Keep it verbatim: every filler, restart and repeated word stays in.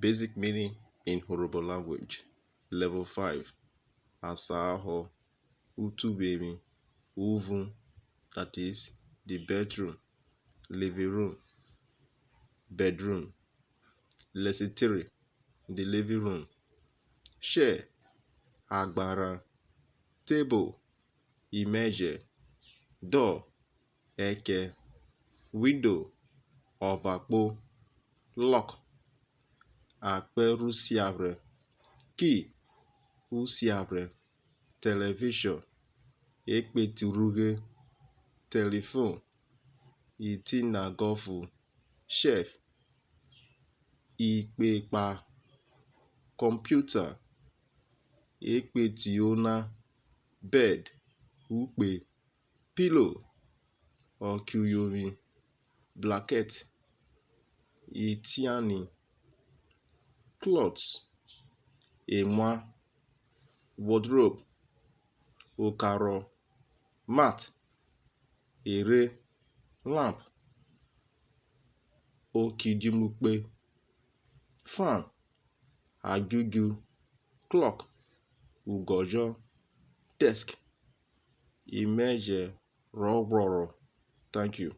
Basic meaning in Urhobo language. Level five. Asaọhọ, utuvwemi, uvun, that is the bedroom, living room, bedroom, lẹsitiri, the living room, share, agbanrhan, table, imẹjẹ, door, ẹkẹ, window, ọvakpo, lock, akpẹrusiavrẹ, key, usiavrẹ, television, ekpetirughe, telephone, itinagọfu, shelf, ikpekpa, computer, ekpetiona, bed, ukpe, pillow, ọke uyovwi, blanket, itiani, cloth, emwa, wardrobe, okarọ, mat, erhe, lamp, okidimukpe, fan, adjudju, clock, ugọjọ, desk, imẹjẹ rọ ghwrọrọ. Thank you.